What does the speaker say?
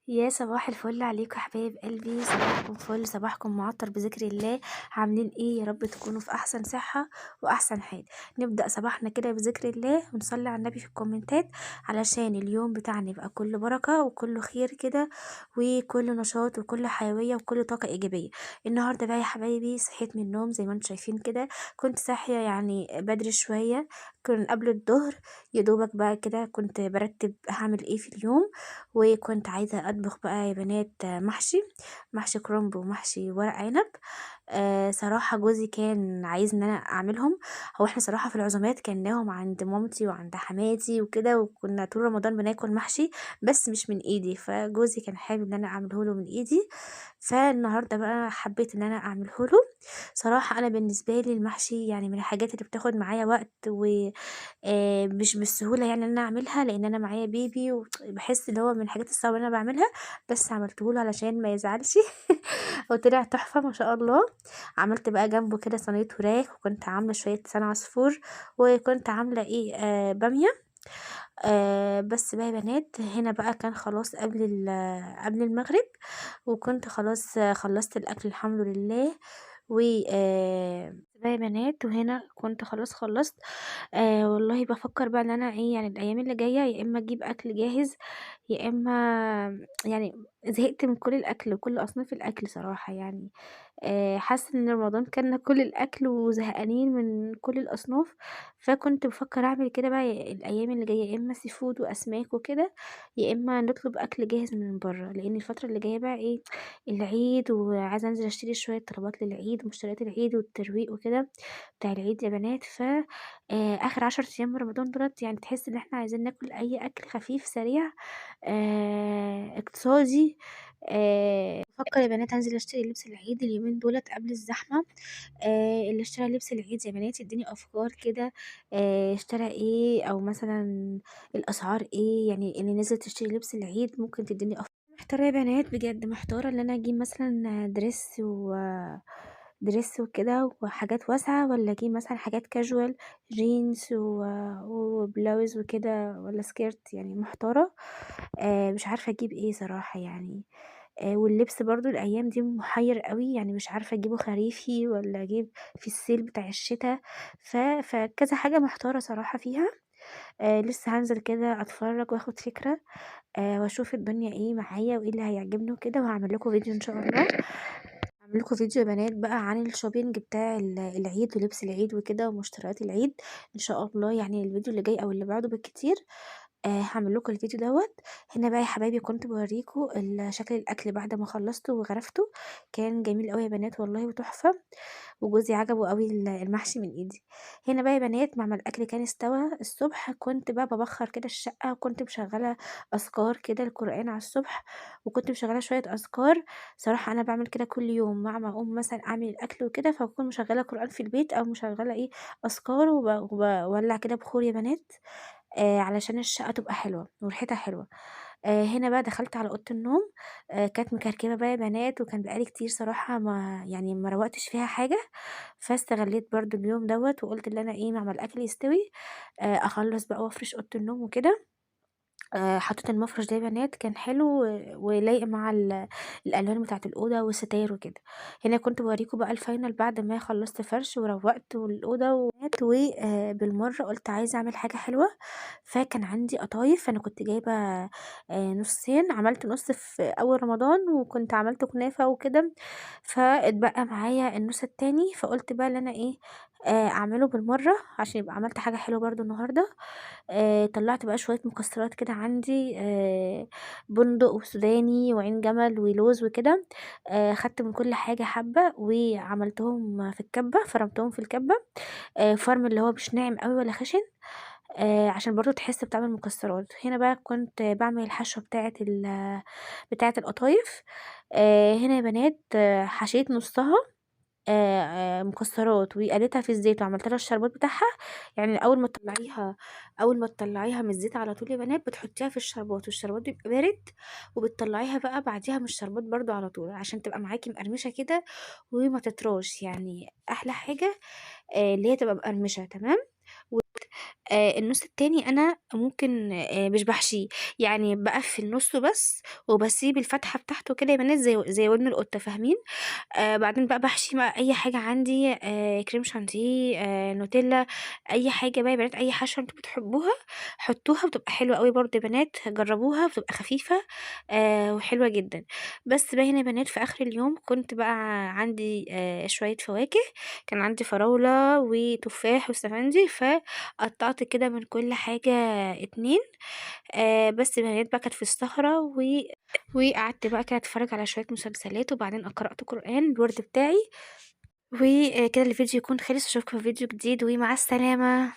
يا صباح الفل عليكم يا حبايب قلبي، صباحكم فل، صباحكم معطر بذكر الله. عاملين ايه؟ يا رب تكونوا في احسن صحة واحسن حال. نبدأ صباحنا كده بذكر الله ونصلي على النبي في الكومنتات علشان اليوم بتاعنا يبقى كله بركة وكله خير كده وكله نشاط وكله حيوية وكله طاقة ايجابية. النهاردة بقى يا حبايبي صحيت من النوم زي ما انتم شايفين كده، كنت صاحية يعني بدري شوية، كان قبل الظهر يا دوبك بقى كده كنت برتب هعمل ايه في اليوم، وكنت عايزة أطبخ بقى يا بنات محشي كرنب ومحشي ورق عنب. صراحة جوزي كان عايز إن أنا أعملهم، هو إحنا صراحة في العزومات كلناهم عند مامتي وعند حماتي وكده، وكنا طول رمضان بناكل محشي بس مش من إيدي، فجوزي كان حابب إن أنا أعمله له من إيدي، فالنهاردة بقى حبيت إن أنا أعمله له. صراحة أنا بالنسبة لي المحشي يعني من الحاجات اللي بتاخد معايا وقت و مش بالسهولة يعني إن أنا أعملها، لإن أنا معايا baby وباحس إن هو من الحاجات الصعبة اللي أنا باعملها، بس عملته له علشان ما يزعلش وطلع تحفة ما شاء الله. عملت بقى جنبه كده صينية وراك، وكنت عاملة شوية لسان عصفور، وكنت عاملة إيه بامية. بس بقى يا بنات هنا بقى كان خلاص قبل المغرب، وكنت خلاص خلصت الأكل الحمد لله. و بقى يا بنات وهنا كنت خلاص خلصت. والله بافكر بقى إن أنا إيه يعني الأيام اللي جاية يا إما أجيب أكل جاهز، يا إما يعني زهقت من كل الأكل وكل أصناف الأكل صراحة يعني. حاسة إن رمضان كلنا كل الأكل وزهقانين من كل الأصناف، فكنت بافكر أعمل كده بقى الأيام اللي جاية يا إما seafood وأسماك وكده، يا إما نطلب أكل جاهز من برّه، لإن الفترة اللي جاية بقى إيه العيد، وعايزة أنزل أشتري شوية طلبات للعيد ومشتريات العيد والترويق وكده بتاع العيد يا بنات. ف آخر 10 أيام من رمضان دُولة يعني تحس إن إحنا عايزين ناكل أي أكل خفيف سريع، اقتصادي. بافكر يا بنات أنزل أشتري لبس العيد اليومين دُولة قبل الزحمة. اللي اشترى لبس العيد يا بنات يديني أفكار كده، اشترى إيه أو مثلًا الأسعار إيه، يعني اللي نزلت تشتري لبس العيد ممكن تديني أفكار. محتارة يا بنات بجد، محتارة إن أنا أجيب مثلًا dress وكده وحاجات واسعة، والّا أجيب مثلًا حاجات casual جينز وبلاوز وكده، والّا skirt، يعني محتارة. مش عارفة أجيب إيه صراحة يعني. واللبس برضه الأيام دي محيّر أوي، يعني مش عارفة أجيبه خريفي والّا أجيب في الsale بتاع الشتا، فكذا حاجة محتارة صراحة فيها. لسه هانزل كده أتفرّج وآخد فكرة، وأشوف الدنيا إيه معايا وإيه اللي هيعجبني وكده، وهاعمل لكم فيديو إن شاء الله. هاعمل لكم فيديو يا بنات بقى عن الshopping بتاع العيد ولبس العيد وكده ومشتريات العيد إن شاء الله، يعني الفيديو اللي جاي أو اللي بعده بالكتير هاعمل لكم الفيديو دوّة. هنا بقى يا حبايبي كنت باوريكم شكل الأكل بعد ما خلصته وغرفته، كان جميل أوي يا بنات والله وتحفة، وجوزي عجبه أوي المحشي من إيدي. هنا بقى يا بنات مع ما الأكل كان استوى الصبح، كنت بقى بابخر كده الشقة، وكنت مشغلة أذكار كده القرآن على الصبح، وكنت مشغلة شوية أذكار. صراحة أنا باعمل كده كل يوم مع ما أقوم مثلًا أعمل الأكل وكده، فباكون مشغلة قرآن في البيت أو مشغلة إيه أذكار، وباولع كده بخور يا بنات، علشان الشقة تبقى حلوة وريحتها حلوة. هنا بقى دخلت على أوضة النوم، كانت مكركبة بقى يا بنات، وكان بقى لي كتير صراحة ما روّقتش فيها حاجة، فاستغليت برضه اليوم دوّة وقُلت اللي أنا إيه مع ما الأكل يستوي، أخلّص بقى وأفرش أوضة النوم وكده. حطيت المفرش ده يا بنات كان حلو ولايق مع الألوان بتاعة الأوضة والستاير وكده. هنا كنت باوريكم بقى الfinal بعد ما خلصت فرش وروّقت والأوضة و بالمرة قُلت عايزة أعمل حاجة حلوة، فكان عندي قطايف، أنا كنت جايبة نصين، عملت نص في أول رمضان وكنت عملت كنافة وكده، فاتبقى معايا النص التاني، فقُلت بقى اللي أنا إيه أعمله بالمرة عشان يبقى عملت حاجة حلوة برضه النهارده. طلّعت بقى شوية مكسرات كده عندي، بندق وسوداني وعين جمل ولوز وكده، خدت من كل حاجة حبة وعملتهم في الكبة، فرمتهم في الكبة، فرم اللي هو مش ناعم أوي ولا خشن، عشان برضه تحس بطعم المكسرات. هنا بقى كنت باعمل الحشوة بتاعة القطايف. هنا يا بنات حشيت نصها مكسرات وقليتها في الزيت وعملت لها الشربات بتاعها، يعني أول ما تطلعيها من الزيت على طول يا بنات بتحطيها في الشربات، والشربات بيبقى بارد، وبتطلعيها بقى بعديها من الشربات برضه على طول عشان تبقى معاكي مقرمشة كده وما تطراش، يعني أحلى حاجة اللي هي تبقى مقرمشة. تمام. النُص التاني أنا ممكن مش باحشيه، يعني باقفّل نُصّه بس وباسيب الفتحة بتاعته كده يا بنات زي ودن القطة فاهمين؟ بعدين بقى باحشيه بقى أي حاجة عندي كريم شانتيه، نوتيلا، أي حاجة بقى يا بنات، أي حشوة أنتم بتحبوها حطوها بتبقى حلوة أوي برضه يا بنات، جربوها بتبقى خفيفة وحلوة جدًا. بس بقى هنا يا بنات في آخر اليوم كنت بقى عندي شوية فواكه، كان عندي فراولة وتفاح وسفندي، فقطعت كده من كل حاجة 2. بس بنات بقى كانت في السهرة وقعدت بقى كده أتفرج على شوية مسلسلات، وبعدين قرأت قرآن الورد بتاعي، وكده الفيديو يكون خلص. أشوفكم في فيديو جديد ومع السلامة.